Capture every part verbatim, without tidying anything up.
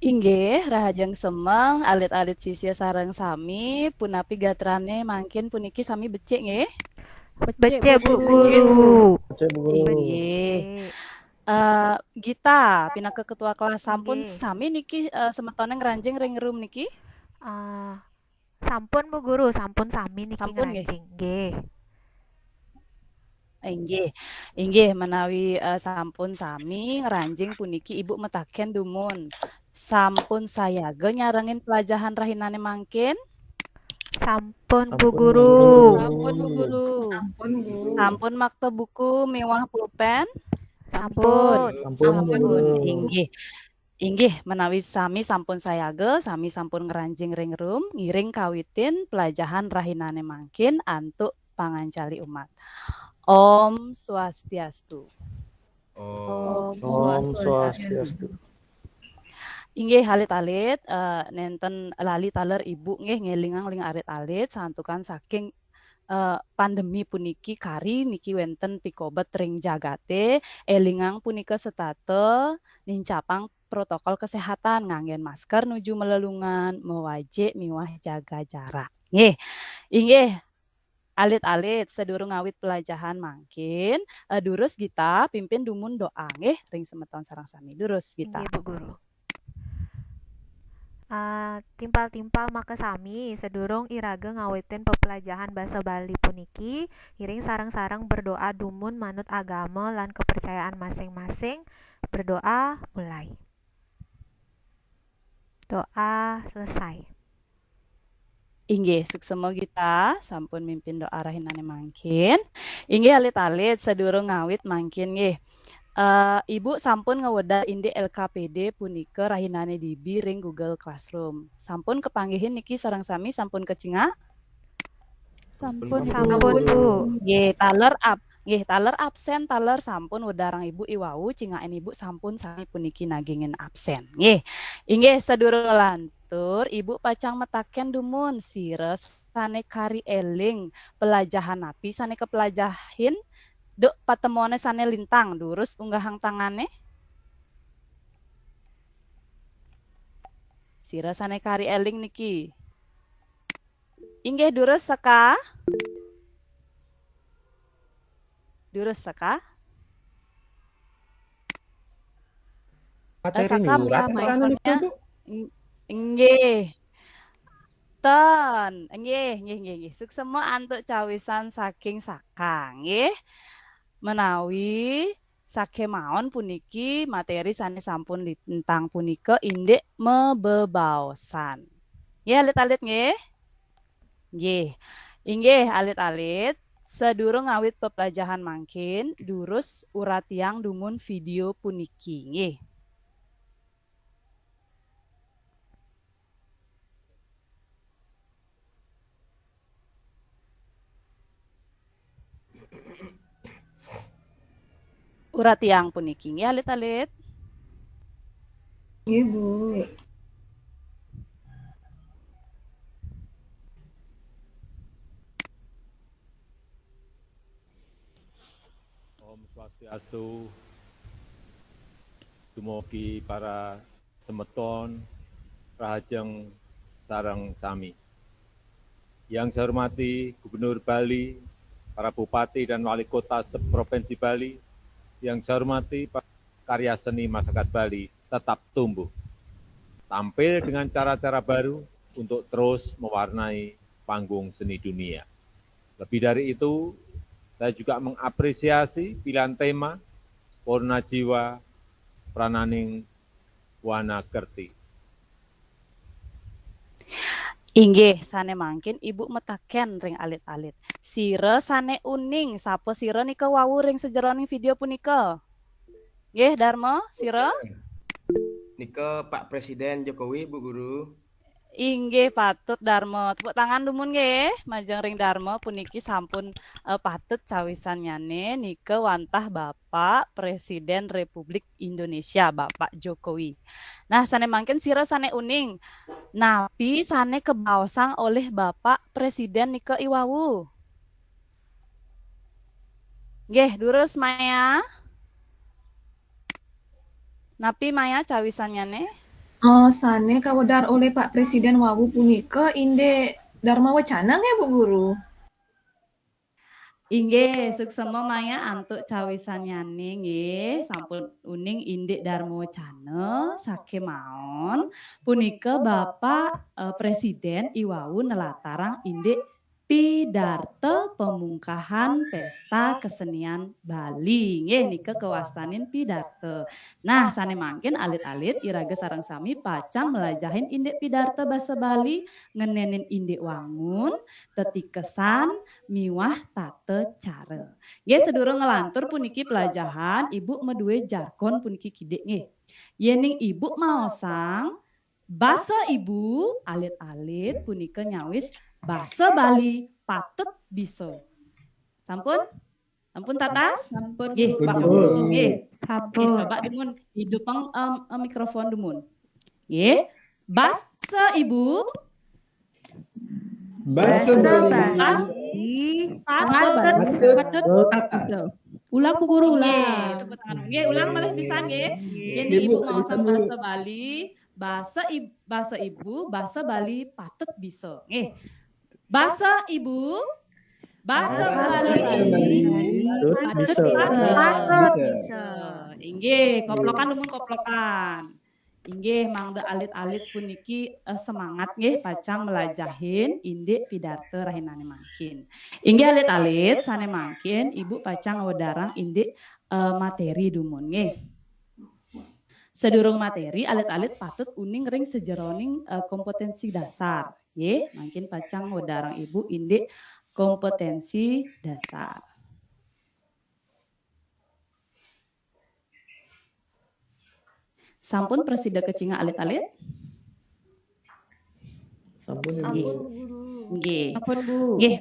Inggih, rahajeng semeng, alit-alit sisia sareng sami, punapi gatrane mangkin puniki sami becik nggih? Becik, Bu Guru. Inggih. Eh, Gita, pinaka ketua kelas sampun sami niki, eh, semetone ngranjing ring room niki? Ah, sampun, Bu Guru, sampun sami niki ngranjing. Nggih. Inggih. Inggih, menawi, eh, sampun sami ngranjing puniki Ibu metaken dumun. Sampun sayaga nyarengin pelajahan rahinane mangkin? Sampun, Bu Guru. Sampun, Bu Guru. Sampun makta buku miwah pulpen? Sampun. Sampun, Bu Guru. Inggih. Inggih, menawi sami sampun sayaga, sami sampun ngranjing ring room, ngiring kawitin pelajahan rahinane mangkin antuk pangancali umat. Om Swastiastu. Om Swastiastu. Inggih, alit-alit, eh, nenten lali taler Ibu nggih ngelingang ring alit-alit, santukan saking, eh, pandemi puniki kari niki wenten pikobet ring jagate, elingang punika setata nincapang protokol kesehatan, nganggen masker nuju melelungan, mewajik miwah jaga jarak. Nggih. Inggih, alit-alit, sadurung ngawit pelajahan mangkin, eh, durus Gita pimpin dumun doa, nggih, ring semeton sareng sami. Durus, Gita. Inggih, Bu Guru. Ah, timpal-timpal makasami, sadurung iraga ngawitin pepelajahan basa Bali puniki, ngiring sareng-sareng berdoa dumun manut agama lan kepercayaan masing-masing. Berdoa, mulai. Doa selesai. Inggih, suksema Gita, sampun mimpin doa rahinane mangkin. Inggih, alit-alit, sadurung ngawit mangkin nggih. Eh, Ibu sampun ngwedar indik L K P D punika rahinane dibi ring Google Classroom. Sampun kapanggihin niki sareng sami, sampun kacingak? Sampun, Bu. Nggih, taler ab-, nggih, taler absen, taler sampun wedarang Ibu iwau, cingakin Ibu sampun sami puniki nagingin absen. Nggih. Inggih, sadurung nglantur, Ibu pacang metaken dumun, sira sane kari eling, pelajahan napi sane kapelajahin, duk patemone sane lintang, durus unggahang tangane. Sira sane kari eling niki. Inggih, durus seka? Durus seka? Materi seka nyurat mikrofon-, anu niku, Bu? Ing-, inggih. Ten, inggih, inggih, inggih, inggih. Suksema antuk cawisan saking saka, nggih. Menawi sakemawon puniki materi sane sampun lintang punika indik mabebaosan. Nggih, alit-alit, nggih? Nggih. Inggih, alit-alit, sadurung ngawit pepelajahan mangkin, durus uratiang dumun video puniki, nggih. Uratiang puniki nggih, alit-alit. Nggih, Bu. Om Swastiastu. Dumugi para semeton rahajeng sareng sami. Yang saya hormati Gubernur Bali, para bupati dan wali kota se-Provinsi Bali, yang saya hormati pa-, karya seni masyarakat Bali tetap tumbuh, tampil dengan cara-cara baru untuk terus mewarnai panggung seni dunia. Lebih dari itu, saya juga mengapresiasi pilihan tema Purna Jiwa Prananing Wana Kerti. Inggih, sane mangkin Ibu metaken ring alit-alit. Sira sane uning, sapa sira nika wau ring sajeroning video punika? Nggih, Darma, sira? Nika Pak Presiden Jokowi, Bu Guru. Inggih, patut Darma. Tepuk tangan dumun nggih, majeng ring Darma puniki sampun, eh, patut cawisannyane nika wantah Bapak Presiden Republik Indonesia, Bapak Jokowi. Nah, sane mangkin sira sane uning, napi sane kabaosang olih Bapak Presiden nika iwau? Nggih, durus Maya. Napi Maya cawisannyane? Eh, sane kawedar olih Pak Presiden wau punika indik Dharma Wacana nggih, Bu Guru? Inggih, suksema maya antuk cawisannyane nggih, sampun uning indik Dharma Wacana, sakemaon punika Bapak, eh, Presiden iwau nelatarang indik pidarta pemungkahan Pesta Kesenian Bali. Nggih, nika kawastanin pidarta. Nah, sane mangkin alit-alit iraga sareng sami pacang mlajahin indik pidarta basa Bali, ngenenin indik wangun, tetikesan, miwah tata cara. Nggih, sedurung nglantur puniki pelajahan, Ibu madue jargon puniki kidik nggih. Yening Ibu maosang basa Ibu, alit-alit punika nyawis basa Bali patut bisa. Sampun? Sampun tatas? Sampun, nggih, Bu. Pak Guru. Nggih. Sampun. Nggih, coba dumun, hidupang, em, em, mikrofon dumun. Nggih. Basa Ibu. Basa Bali. Bali. Patut. Patut. Patut. Ulang, Bu Guru, ulang. Nggih, tepuk tangan. Nggih, ulang malih pisan, nggih. Nggih. Yen Ibu, Ibu maosang basa Bali, basa Ib-, basa Ibu, basa Bali patut bisa. Nggih. Basa Ibu, basa Basa Bali, Bali, patut patut bisa. Bisa. Patut bisa. Inggih, koplokan dumun koplokan. Inggih, mangda alit-alit puniki, eh, semangat nggih pacang melajahin indik pidarta rahinane mangkin. Inggih alit-alit, sane mangkin Ibu pacang wedarang indik, eh, materi dumun nggih. Sedurung materi, alit-alit patut uning ring sejeroning, eh, kompetensi dasar. Nggih, mangkin pacang wedarang Ibu indik kompetensi dasar. Sampun prasida kacingak alit-alit? Sampun, Ibu. Sampun, Bu Guru. Nggih. Sampun, Bu. Nggih.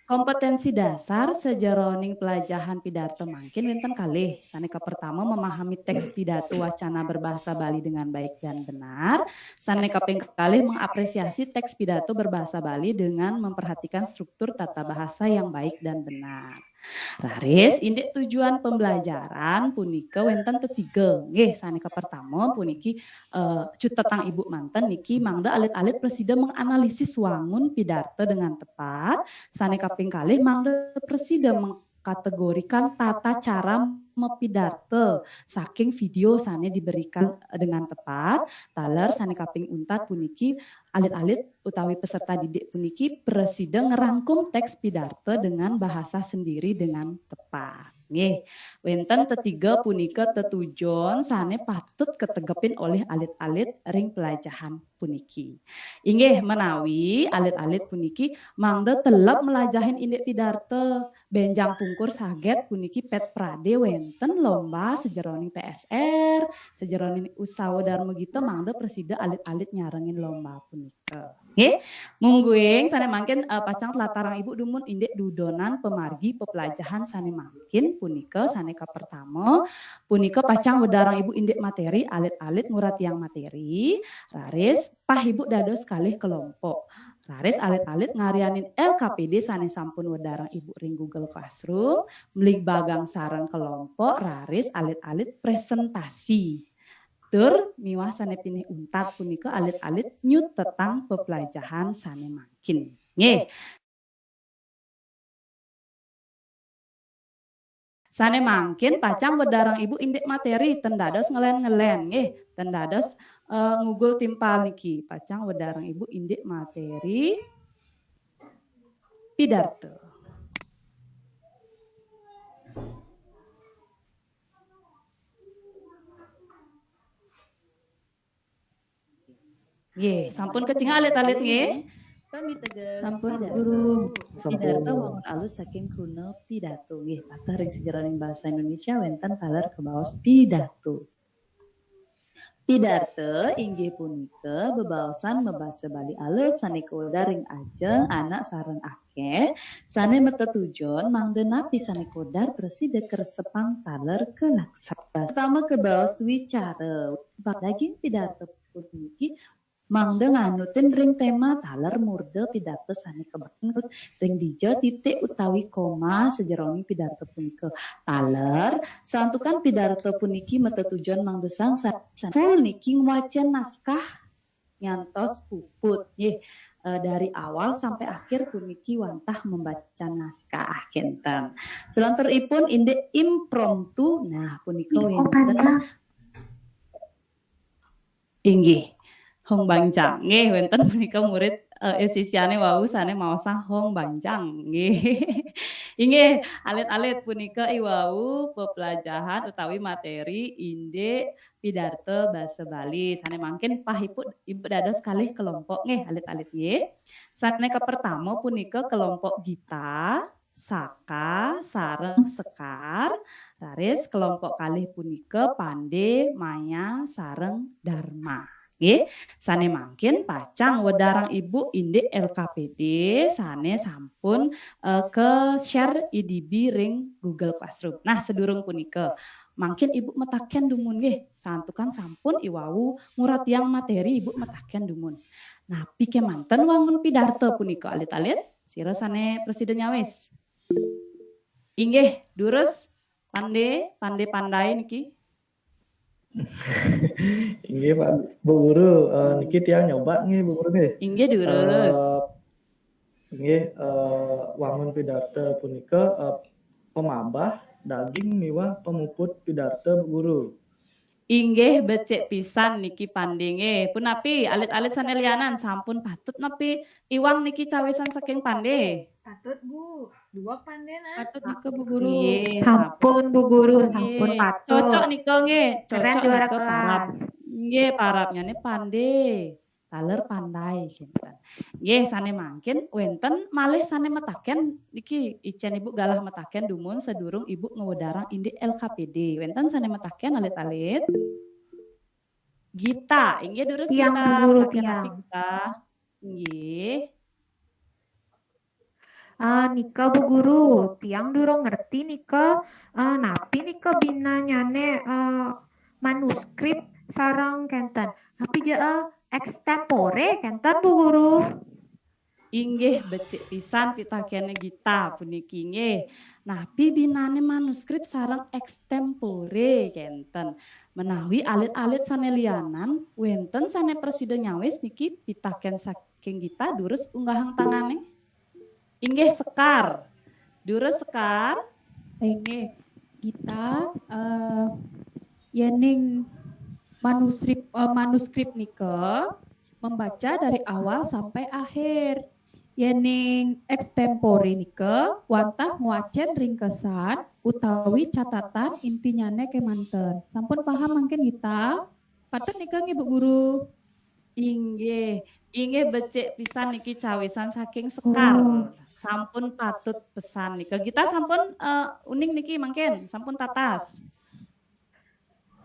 Kompetensi dasar sajeroning pelajahan pidarta mangkin wenten kalih. Sane kapertama, memahami teks pidato wacana berbahasa Bali dengan baik dan benar. Sane kaping kalih, mengapresiasi teks pidato berbahasa Bali dengan memperhatikan struktur tata bahasa yang baik dan benar. Raris, indik tujuan pembelajaran punika wenten tetiga. Nggih, sane kapertama puniki, eh, cutetang Ibu manten niki mangda alit-alit prasida menganalisis wangun pidarta dengan tepat. Sane kaping kalih mangda prasida mengkategorikan tata cara mapidarta saking video sane diberikan, eh, dengan tepat. Taler sane kaping untat puniki alit-alit utawi peserta didik puniki prasida ngerangkum teks pidarta dengan bahasa sendiri dengan tepat. Nggih, wenten tetiga punika tetujon sane patut ketegepin olih alit-alit ring pelajahan puniki. Inggih, menawi alit-alit puniki mangda teleb melajahin indik pidarta, benjang pungkur saget puniki pet prade wenten lomba sejeroning P S R, sejeroning Usawa Dharma Gita mangda prasida alit-alit nyarengin lomba punika. Nggih, mungguing sane mangkin, eh, pacang tlatarang Ibu dumun indik dudonan pamargi pepelajahan sane mangkin punika sane kapertama, punika pacang wedarang Ibu indik materi alit-alit nguratiang materi, raris pah Ibu dados kalih kelompok. Raris alit-alit ngaryanin L K P D sane sampun wedarang Ibu ring Google Classroom, mligbagang sareng kelompok, raris alit-alit presentasi. Tur miwah sane pinih untat punika alit-alit nyutetang pepelajahan sane mangkin. Nggih. Sane mangkin pacang wedarang Ibu indik materi, ten dados ngelen-ngelen, nggih. Ten dados, eh, ngugul timpal niki. Pacang wedarang Ibu indik materi pidarta. Nggih, sampun kacingak alit-alit nggih? Pamiteges. Sampun, pidarta. Guru. Sampun. Pidarta wangun alus saking kruna pidato nggih. Pateh ring sajeroning basa Indonesia wenten taler kabaos pidato. Pidarta inggih punika bebaosan mabasa Bali alus sane kawedar ring ajeng anak sareng akeh, sane matetujon mangda napi sane kawedar prasida kresepang taler kalaksana. Pertama kabaos wicara, daging pidarta puniki mangda nganutin ring tema taler murda pidarta sane kabangun ring dija titik utawi koma sajeroning pidarta punika. Taler, santukan pidarta puniki matetujon mangda sang sa-, sa-, full niki ngwacen naskah ngantos puput, nggih. Eh, dari awal sampai akhir puniki wantah membaca naskah, kenten. Selontoripun indik impromptu, nah, punika wenten. Inggih. Hong Banjang. Nggih, wenten punika murid, eh, sisiane wau sane maosang Hong Banjang. Nggih. Inggih, alit-alit punika iwau peplajahan utawi materi indik pidarta basa Bali. Sane mangkin pah Ibu, Ibu dados kalih kelompok nggih, alit-alit nggih. Sane kapertama punika kelompok Gita, Saka, sareng Sekar, raris kelompok kalih punika Pande, Maya, sareng Dharma. Nggih, sane mangkin pacang wedarang Ibu indik L K P D sane sampun, eh, ke-share I D B ring Google Classroom. Nah, sedurung punika, mangkin Ibu mataken dumun nggih, santukan sampun iwau nguratiang materi Ibu mataken dumun. Napi kemanten wangun pidarta punika alit-alit? Sira sane prasida nyawis. Inggih, durus Pande, Pande Pandai niki. Inggih, Pak Bu Guru, eh, niki tiang nyoba nggih, Bu Guru nggih. Inggih, durus. Eh, nggih, eh, wangun pidarta punika, eh, pamabah, daging miwah pamuput pidarta, Bu Guru. Inggih, becik pisan niki Pande nggih. Punapi alit-alit sane lianan sampun patut napi iwang niki cawisan saking Pande? Patut, Bu. Dua Pande, nah. Patut nika, Bu Guru. Nggih, sampun, Bu Guru, nggih, sampun patut. Cocok nika nggih. Keren, cocok juara nika, kelas. Parab. Nggih, parabnyane Pande. Taler Pandai, kinten. Nggih, sane mangkin wenten malih sane mataken niki, icen Ibu galah mataken dumun sedurung Ibu ngwedarang indik L K P D. Wenten sane mataken alit-alit? Gita, inggih durus. Tiang, Gita, Bu Guru, mataken tiang. Napi Gita? Nggih. Ah, nika, Bu Guru, tiang durung ngerti nika, ah, napi nika binanyane, ah, manuskrip sareng kenten. Napi ja, ah, extempore kenten, Bu Guru? Inggih, becik pisan pitakene Gita puniki nggih. Napi binane manuskrip sareng extempore kenten. Menawi alit-alit sane lianan, wenten sane prasida nyawis niki pitaken saking Gita, durus unggahang tangane. Inggih, Sekar. Durus Sekar. Inggih, Gita, eh, yening manuskrip, eh, manuskrip nika membaca dari awal sampai akhir. Yening extempore nika wantah ngwacen ringkesan utawi catatan intinyane kemanten. Sampun paham mangkin Gita? Patut nika nggih, Bu Guru? Inggih, inggih becik pisan niki cawisan saking Sekar. Oh. Sampun patut pesan nika. Gita sampun, eh, uning niki mangkin, sampun tatas.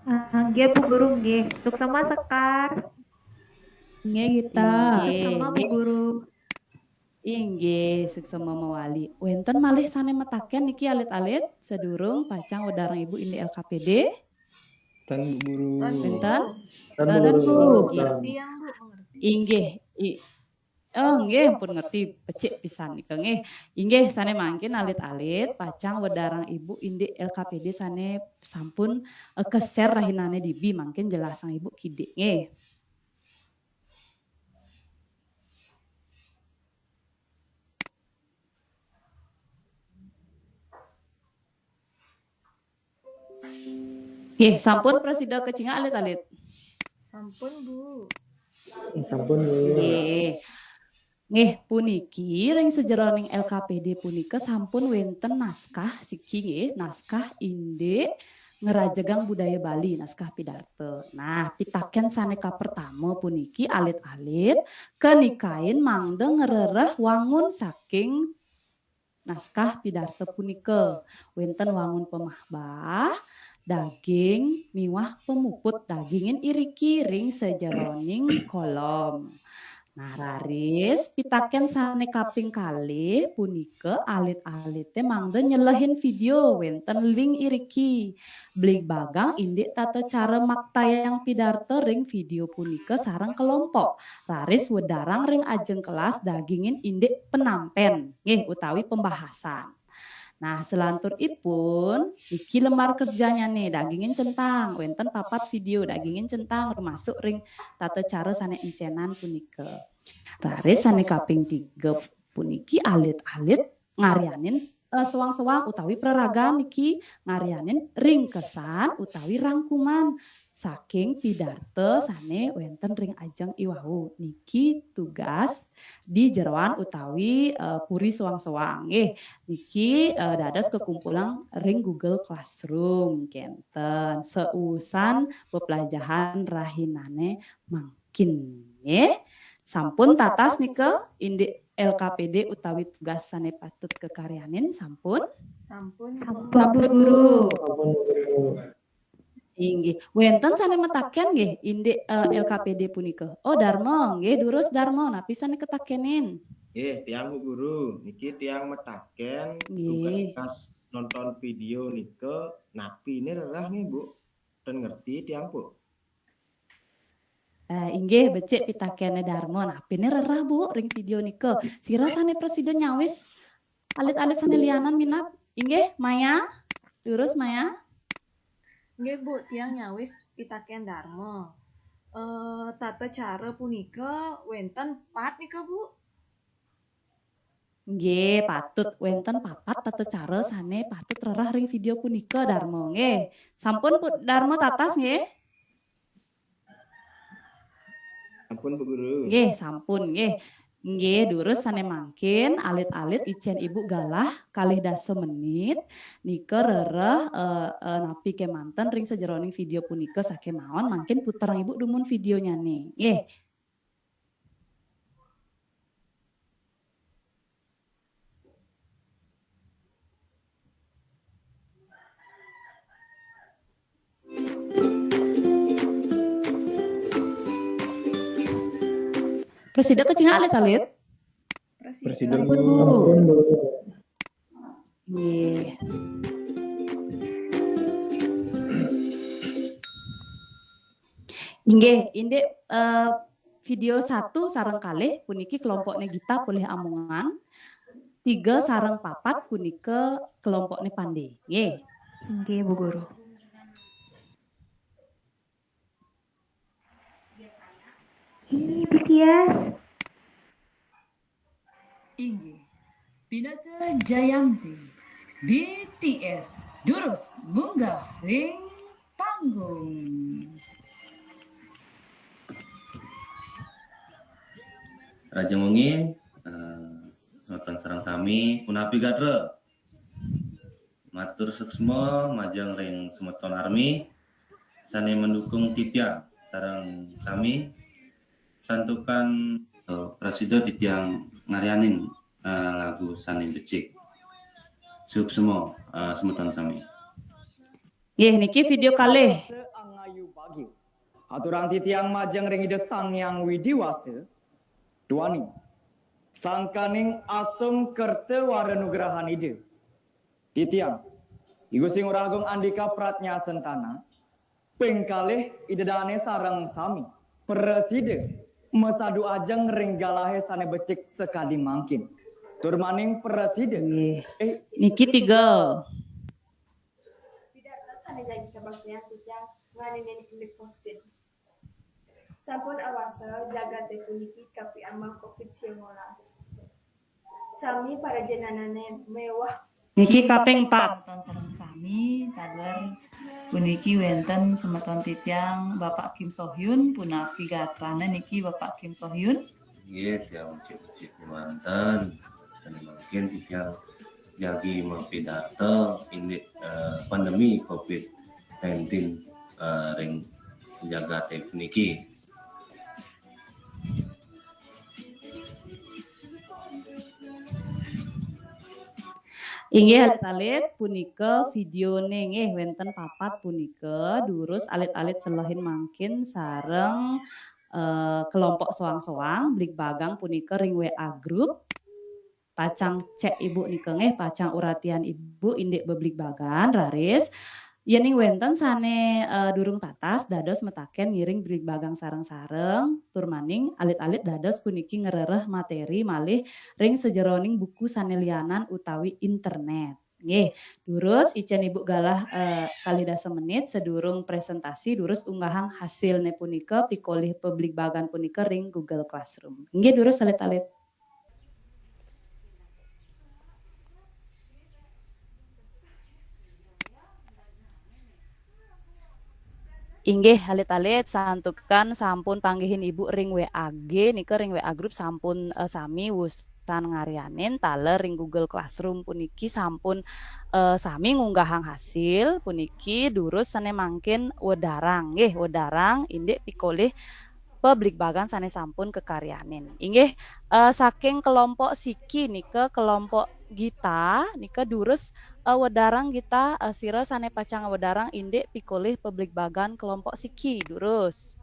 Ah, nggih, Bu Guru, nggih. Suksema Sekar. Nggih, Gita. Inggih. Suksema, Bu Guru. Inggih, suksema mawali. Wenten malih sane mataken niki alit-alit sedurung pacang wedarang Ibu indik L K P D? Tan, Bu Guru. Tan, Bu. Wenten? Tan, Bu Guru. Tan, Bu. Ngerti, yang, Bu, mengerti. Inggih, i-, oh, nggih, ampun ngerti, becik pisan nika nggih. Inggih, sane mangkin alit-alit pacang wedarang Ibu indik L K P D sane sampun, eh, ke-share rahinane dibi, mangkin jelasang Ibu kidik nggih. Nggih, sampun prasida kacingak alit-alit? Sampun, Bu. Sampun, Bu. Nggih. Nggih, puniki ring sajeroning L K P D punika sampun wenten naskah siki nggih, naskah indik ngerajegang budaya Bali, naskah pidarta. Nah, pitaken sane kapertama puniki alit-alit kanikain mangda ngrereh wangun saking naskah pidarta punika. Wenten wangun pamahbah, daging, miwah pamuput dagingin iriki ring sajeroning kolom. Nah, raris pitaken sane kaping kalih punika alit-alite mangda nyelehin video wenten link iriki. Bligbagang indik tata cara maktayang pidarta ring video punika sareng kelompok. Raris wedarang ring ajeng kelas dagingin indik penampen, nggih, utawi pembahasan. Nah, selanturipun niki lembar kerjanyane dagingin centang, wenten papat video dagingin centang rumasuk ring tata cara sane encenan punika. Raris sane kaping tiga puniki alit-alit ngaryanin eh, soang-soang utawi praragan niki ngaryanin ringkesan utawi rangkuman saking pidarta sane wenten ring ajeng iwau. Niki tugas di jeroan utawi eh, puri soang-soang nggih. Niki eh, dados kekumpulan ring Google Classroom kenten seusan peplajahan rahinane mangkin nggih. Sampun tatas nika indik L K P D utawi tugas sane patut kekaryanin sampun? Sampun. Sampun, Guru. Inggih. Wenten sane metaken nggih indik eh, L K P D punika. Oh, Darma, nggih durus Darma. Napi sane ketakenin? Nggih, tiang Bu Guru, niki tiang metaken Nggih. tugas nonton video nika napine rereh nih Bu? Ten ngerti tiang Bu. Eh, inggih becik pitakene Darma. Napine rereh Bu ring video nika? Sira sane prasida nyawis alit-alit sane lianan minab? Inggih, Maya. Durus Maya. Nggih Bu, tiang nyawis pitaken Darma. Eh, tata cara punika wenten pat nika Bu? Nggih, patut wenten papat tata cara sane patut rereh ring video punika Darma nggih. Sampun Pu Darma tatas nggih? Ampun Bu Guru. Nggih, sampun nggih. Nggih, durus sane mangkin alit-alit icen Ibu galah kalih dasa menit nika rereh eh, eh, napi kemanten ring sajeroning video punika sakemawon mangkin puterang Ibu dumun videonyane. Nggih. Prasida kecingak alit-alit? Presiden. Ampun, Bu. Nggih. Inggih, indik eh, video satu sareng kalih puniki kelompokne Gita polih amongan. Tiga sareng papat punika kelompokne Pande. Nggih. Nggih, Bu Guru. Ih, B T S. Inggih, pinaka Jayanti, B T S, durus munggah ring panggung. Rahajeng wengi, eh, semeton sareng sami, punapi gatra? Matur suksma majeng ring semeton Army sane mendukung titiang sareng sami santukan, eh, prasida titiang ngaryanin, eh, lagu sane becik. Suksma, eh, semeton sami. Nggih, niki video kalih. Angayu Bagyo. Aturang titiang majeng ring Ida Sang Hyang Widi Wasa, duaning sangkaning asung kerta wara nugrahan Ida. Titiang, I Gusti Ngurah Agung Andika Pratnya Sentana, ping kalih Ida Dane sareng sami, prasida masadu ajeng ring galahe sane becik sakadi mangkin. Tur maning prasida. Nggih. Eh, Niki tiga. Pidarta sane jagi kabaktian titiang nganinin indik vaksin. Sampun awasa jagate puniki kapiambang covid sembilan belas. Sami para jenengan mewah Niki kaping empat. Semeton sareng sami, taler puniki wenten semeton titiang Bapak Kim Sohyun, punapi gatrane niki Bapak Kim Sohyun? Nggih, tiang becik-becik kemanten. Sane mangkin titiang jagi mapidarta indik, eh, pandemi covid nineteen, eh, ring jagate puniki. Inggih alit-alit punika videone nggih wenten papat punika durus alit-alit selehin mangkin sareng eh, kelompok soang-soang, bligbagang punika ring W A group. Pacang cek Ibu nika nggih, pacang uratian Ibu indik bebligbagan, raris. Yening wenten sane, eh, durung tatas, dados mataken ngiring bligbagang sareng-sareng, tur maning alit-alit dados puniki ngrereh materi malih ring sajeroning buku sane lianan utawi internet. Nggih, durus icen Ibu galah, eh, kalih dasa menit sadurung presentasi, durus unggahang hasilne punika pikolih pebligbagan punika ring Google Classroom. Nggih, durus alit-alit. Inggih, alit-alit, santukan sampun panggihin Ibu ring W A G nika, ring W A group sampun, eh, sami wusan ngaryanin, taler ring Google Classroom puniki sampun, eh, sami ngunggahang hasil puniki, durus sane mangkin wedarang, nggih, wedarang indik pikolih pebligbagan sane sampun kakaryanin. Inggih, eh, saking kelompok siki nika, kelompok Gita nika, durus, eh, wedarang Gita, eh, sira sane pacang wedarang indik pikolih pebligbagan kelompok siki, durus.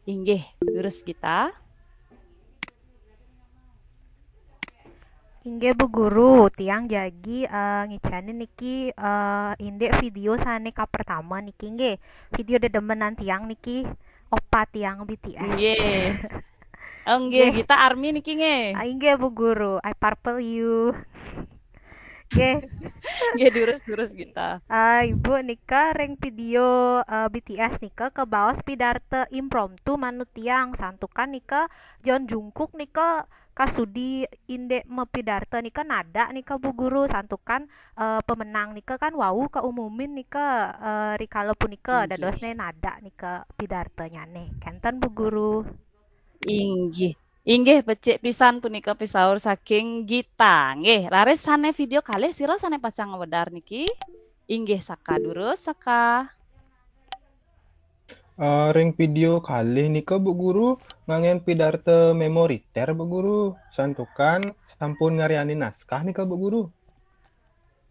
Inggih, durus Gita. Inggih, Bu Guru, tiang jagi, eh, ngicanin niki, eh, indik video sane kapertama niki, nggih. Video dedemenan tiang niki, opa tiang B T S. Nggih. Oh, nggih, nggih. Gita Army niki, nggih. Ah, inggih, Bu Guru, I purple you. Nggih. Nggih, durus, durus, Gita. Ah, Ibu, nika ring video, eh, B T S nika kabaos pidarta impromptu manut tiang, santukan nika John Jungkook nika kasudi indik mapidarta nika nada nika, Bu Guru, santukan, eh, pemenang nika kan wau kaumumin nika, eh, rikala punika. Inggih. Dadosne nada nika pidartanyane. Kenten, Bu Guru. Inggih. Inggih, becik pisan punika pisaur saking Gita. Nggih, raris sane video kalih sira sane pacang ngwedar niki. Inggih, Saka, durus, Saka. Eh, ring video kalih nika, Bu Guru, nganggen pidarta memoriter, Bu Guru. Santukan sampun ngaryanin naskah nika, Bu Guru.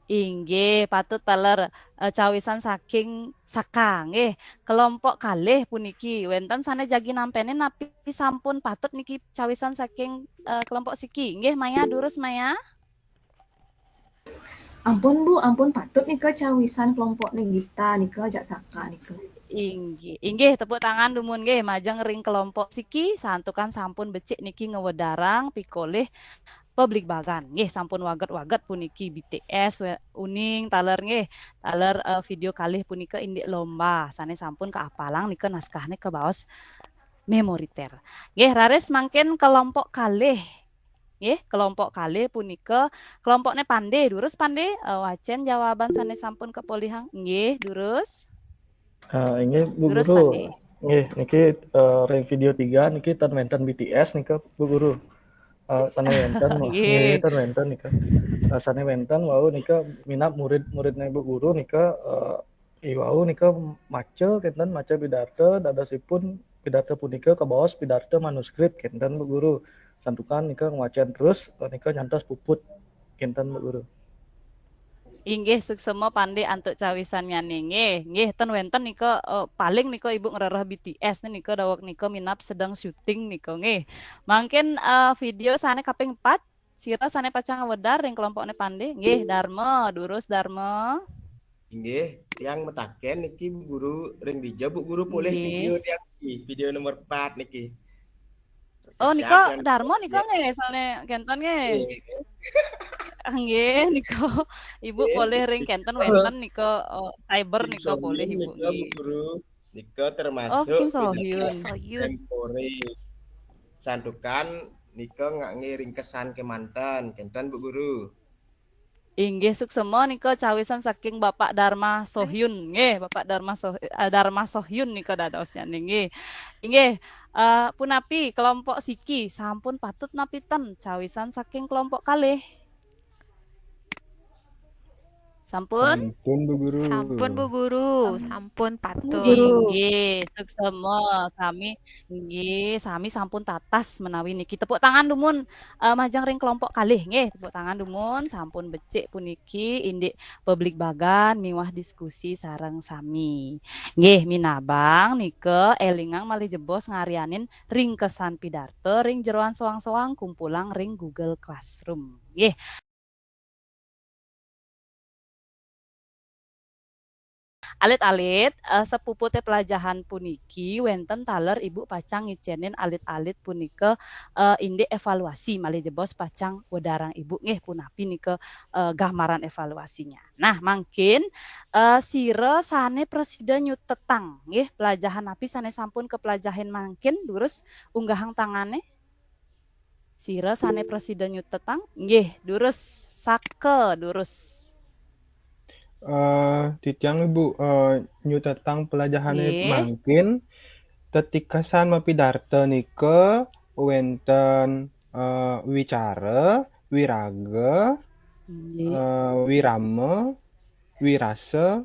Inggih, patut taler, eh, cawisan saking Saka, nggih. Kelompok kalih puniki, wenten sane jagi nampenin napi sampun patut niki cawisan saking, eh, kelompok siki. Nggih, Maya, durus, Maya. Ampun, Bu, ampun patut nika cawisan kelompokne Gita nika, jak Saka nika. Inggih, inggih, tepuk tangan dumun nggih, majeng ring kelompok siki, santukan sampun becik niki ngwedarang pikolih pebligbagan. Nggih, sampun waget-waget puniki B T S, we-, uning taler nggih, taler, eh, video kalih punika indik lomba, sane sampun kaapalang nika naskahne kabaos memoriter. Nggih, raris mangkin kelompok kalih. Nggih, kelompok kalih punika kelompokne Pande. Durus Pande, eh, wacen jawaban sane sampun kapolihang. Nggih, durus. Eh, inggih, Bu Guru. Durus Pande. Nggih, niki, eh, ring video tiga niki tan wenten B T S nika, Bu Guru. Eh, sane wenten, wah, nggih, nggih, tan wenten nika. Eh, sane wenten wau nika minab murid-muridne Bu Guru nika, eh, I wau nika maca kenten, maca pidarta, dadosipun pidarta punika kabaos pidarta manuskrip kenten, Bu Guru. Santukan nika ngwacen terus, nika nyantos puput kenten, Bu Guru. Inggih, suksema Pande antuk cawisannyane nggih. Nggih, ten wenten nika, eh, paling nika Ibu ngrereh B T S nika daweg nika minab sedeng syuting nika nggih. Mangkin, eh, video sane kaping empat, sira sane pacang ngwedar ring kelompokne Pande? Nggih, Darma, durus Darma. Inggih, tiang mataken niki Bu Guru, ring dija Bu Guru polih, nggih, video tiang niki, video nomor empat niki. Oh, nika Darma nika nggih, soalnya kenten nggih. Nggih. Nggih, nika Ibu polih ring kenten wenten nika, oh, cyber nika polih Ibu nggih. Bu Guru. Nika termasuk, oh, Kim So Hyun, tempore. Santukan nika ngangge ringkesan kemanten, kenten, Bu Guru. Inggih, suksema nika cawisan saking Bapak Darma Sohyun. Nggih, Bapak Darma Soh-, eh, Darma Sohyun nika dadosnya nggih. Inggih, eh, punapi kelompok siki sampun patut napi ten cawisan saking kelompok kalih? Sampun? Sampun, Bu Guru. Sampun, Bu Guru. Sampun patut. Inggih, suksema sami. Inggih, sami sampun tatas menawi niki. Tepuk tangan dumun, eh, majeng ring kelompok kalih nggih. Tepuk tangan dumun sampun becik puniki indik pebligbagan miwah diskusi sareng sami. Nggih, minabang nika elingang malih jebos ngaryanin ringkesan pidarta ring jeroan soang-soang kumpulang ring Google Classroom. Nggih. Alit-alit, eh, sepuputé pelajahan puniki wénten taler Ibu pacang ngicénin alit-alit punika, eh, indik evaluasi malih jebos pacang wedarang Ibu nggih punapi nika, eh, gambaran evaluasinya. Nah, mangkin, eh, sira sané prasida nyutetang nggih pelajahan napi sané sampun kapelajahin mangkin, durus unggahang tangané. Sira sané prasida nyutetang nggih, durus saka durus. Eh, titiang Ibu, eh, nyutetang pelajahané Nggih. Mangkin, tetikesan mapidarta nika wénten, eh, wicara, wiraga, Nggih. eh, wirama, wirasa,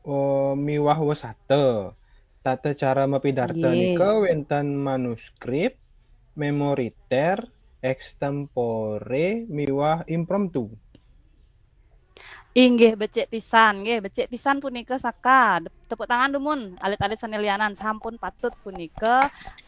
eh, miwah wesata. Tata cara mapidarta Nggih. nika wénten manuskrip, memoriter, extempore, miwah impromptu. Inggih, becik pisan, nggih, becik pisan punika saka. Tepuk tangan dumun, alit-alit sané lianan sampun patut punika,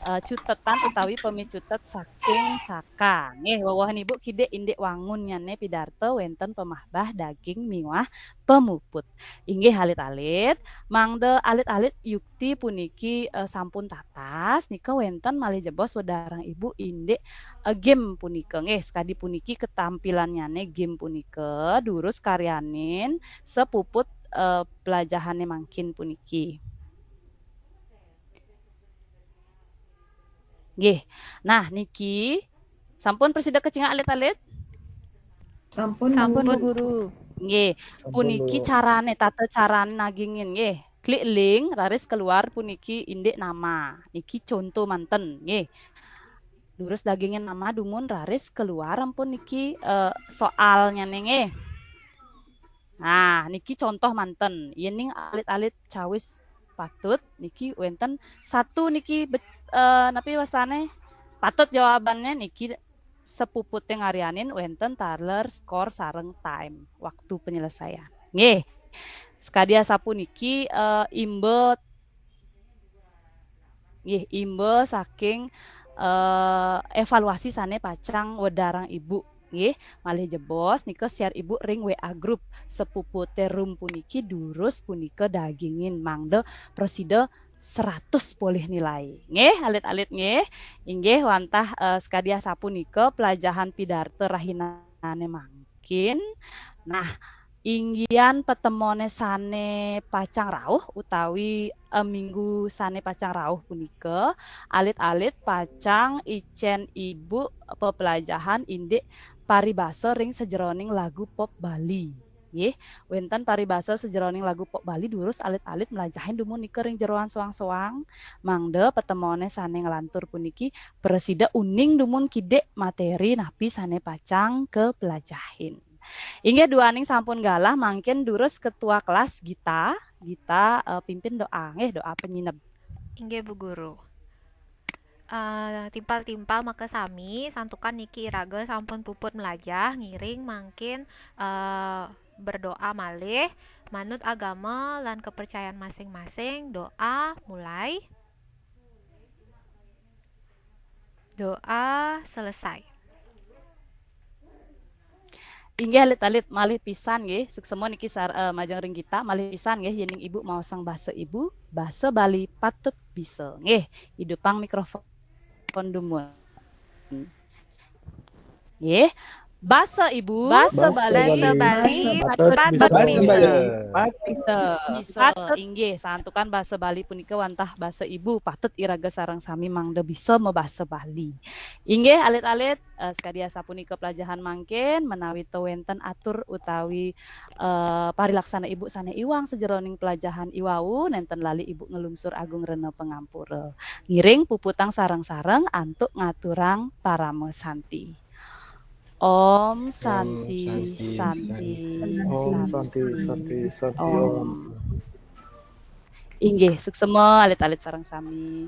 eh, cutetan utawi pamicutet saking saka. Nggih, wewehan Ibu kidik indik wangunnyané pidarta wénten pamahbah daging miwah pamuput. Inggih, alit-alit, mangda alit-alit yukti puniki, eh, sampun tatas, nika wénten malih jebos wedarang Ibu indik, eh, game punika. Nggih, sakadi puniki ketampilannyané game punika, durus karyanin sepuput, eh, pelajahané mangkin puniki. Nggih. Nah, niki sampun prasida kacingak alit-alit? Sampun, Sampun, Bu. Bu Guru. Nggih, Sampun, puniki Bu. Carané, tata carané nagingin nggih. Klik link raris keluar puniki indik nama. Niki conto manten nggih. Durus dagingin nama dumun raris keluar ampun niki, eh, soalnyané nggih. Nah, niki contoh manten. Yéning alit-alit cawis patut niki wénten satu niki be-, eh, napi wastané? Patut jawabannya niki sepuputé ngaryanin wénten taler skor sareng time waktu penyelesaian. Nggih. Sakadi asapuniki, eh, imba nggih, imba saking, eh, evaluasi sané pacang wedarang Ibu. Nggih, malih jebos nika share Ibu ring W A group sepuputé room puniki durus punika dagingin mangda prasida seratus polih nilai. Nggih, alit-alit nggih. Inggih wantah, eh, sakadi asapunika pelajahan pidarta rahinané mangkin. Nah, inggihan patemoné sané pacang rauh utawi, eh, minggu sané pacang rauh punika, alit-alit pacang icén Ibu pepelajahan indik paribasa ring sajeroning lagu pop Bali. Nggih, wénten paribasa sajeroning lagu pop Bali durus alit-alit mlajahin dumun nika ring jeroan soang-soang. Mangda patemoné sané nglantur puniki prasida uning dumun kidik materi napi sané pacang kapelajahin. Inggih duaning sampun galah mangkin durus ketua kelas Gita, Gita, eh, pimpin doa nggih, doa penyineb. Inggih, Bu Guru. Eh, timpal-timpal makasami, santukan niki iraga sampun puput melajah, ngiring mangkin, eh, berdoa malih manut agama lan kepercayaan masing-masing. Doa mulai. Doa selesai. Inggih alit-alit malih pisan nggih, suksema niki sar-, eh, majeng ring Gita malih pisan nggih, yéning Ibu maosang basa Ibu, basa Bali patut bisa. Nggih, idupang mikrofon dumun. Nggih. Basa Ibu, basa Basa Bali, Bali. Bali Patut patut bisa. bisa. Bisa. Bisa, inggih, santukan basa Bali punika wantah basa ibu, patut iraga sareng sami mangda bisa mabasa Bali. Inggih, alit-alit, eh, sakadi asapunika pelajahan mangkin, menawi ta wénten atur utawi, eh, parilaksana ibu sané iwang sajeroning pelajahan iwau, nénten lali ibu nglungsur agung rena pangampura. Ngiring puputang sareng-sareng antuk ngaturang parama santi. Om Santi, Santi, Santi, Santi, Om. Inggih, suksema alit-alit sareng sami.